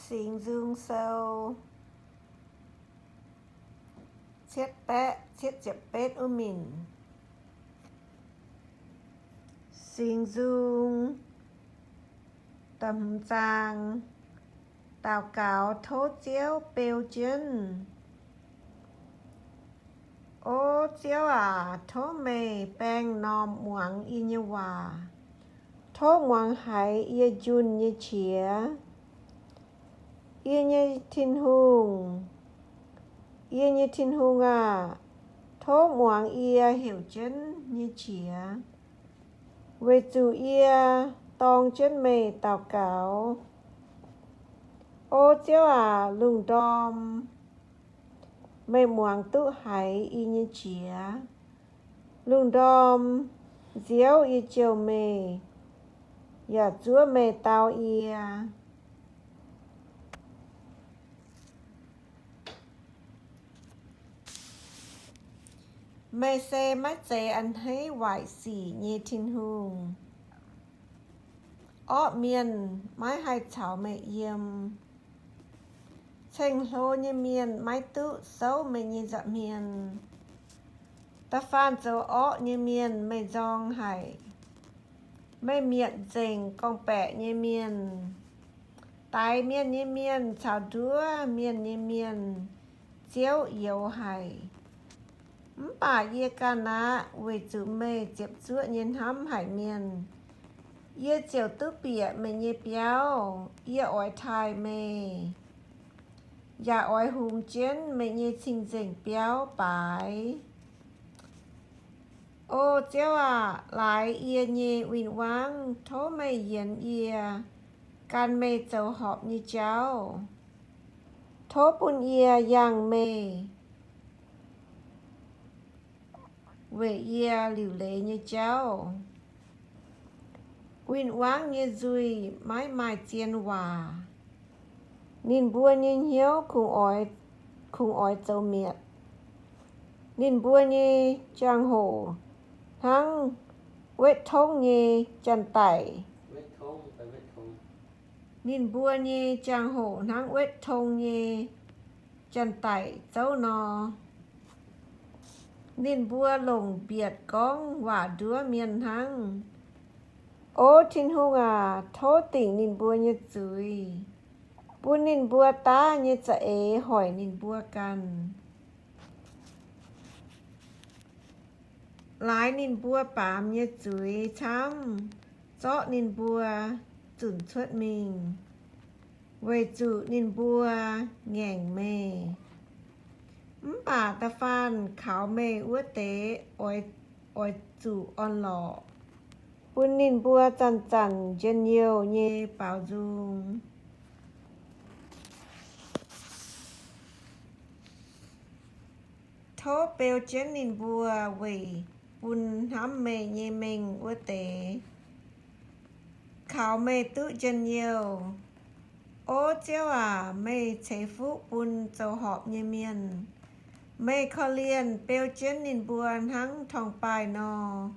Singx Nzung Sou cietv baeqv cietv ziepc betv wuov minc. Singx Nzung da'hmz zaang. Daux gaux tov Ziouv beu jienv. O Ziouv aac, tov meih baeng m'normh muangx yie nyei waac. Tov muangx haiz yie njunh nyei qiex. Yie nyei Tin-Hungh, yie nyei Tin-Hungh aah! Tov muangx yie heuc jienv nyei qiex, weic zuqc yie dorng jienv meih daux gaux. O Ziouv aac, lungh ndorm meih muangx duqv haiz yie nyei qiex. Lungh ndorm nziouv yie jouh meih, yaac zuov meih dau yie. Meih se maiv zeiz a'hneiv waaic sic nyei Tin-Hungh. Orqv mienh maiv haih caux meih yiem. Ceng-hlo nyei mienh maiv duqv souv meih nyei nza'hmien. Da'faanh zoux orqv nyei mienh meih nzorng haic. Meih mietc nzengc gorngv-baeqc nyei mienh. Daix mienh nyei mienh caux nduov mienh nyei mienh Ziouv youx haic. Mv baac yie ganh aqv, weic zuqc meih ziepc zuoqv nyei hnamv haic mienh, yie ziouc duqv bieqc meih nyei biauv. Yie oix taaih meih, yaac oix hungx jienv meih nyei cing-nzengc biauv baaix. O Ziouv aac, laaix yie nyei win-wangv, tov meih yienx yie, gan meih zoux horpc nyei jauv. Tov bun yie yangh meih, weic yie liuc leiz nyei jauv. Win-wangv nyei nzuih maiv maaih zien waac. Ninh mbuo nyei hnyouv kungx oix, kungx oix zoux mietc. Ninh mbuo nyei jangx-hoc hnangv wetv tongv nyei janx-daic. Ninh mbuo nyei jangx-hoc hnangv wetv tongv nyei janx-daic zouv nor. Ninh mbuo longc mbietc gorngv waac nduov mienh hnangv. O Tin-Hungh aac, tov dingc ninh mbuo nyei zuiz, bun ninh mbuo daav nyei za'eix hoic ninh mbuo ganh. Laaix ninh mbuo baamz nyei zuiz camv, zorqv ninh mbuo zunc cuotv mingh, weic zuqc ninh mbuo ngaengc meih. Mv baac da'faanh kaux meih wuov deix oix, oix zuqc orn-lorqc, bun ninh mbuo zanc-zanc njien-youh nyei baaux nzung. Tov beu jienv ninh mbuo weic bun hnamv meih nyei mengh wuov deix kaux meih duqv njien-youh. O Ziouv aac, meih ceix fuqv bun zoux horpc nyei mienh. Meih korv-lienh beu jienv ninh mbuo hnangv torngv-baaih nor.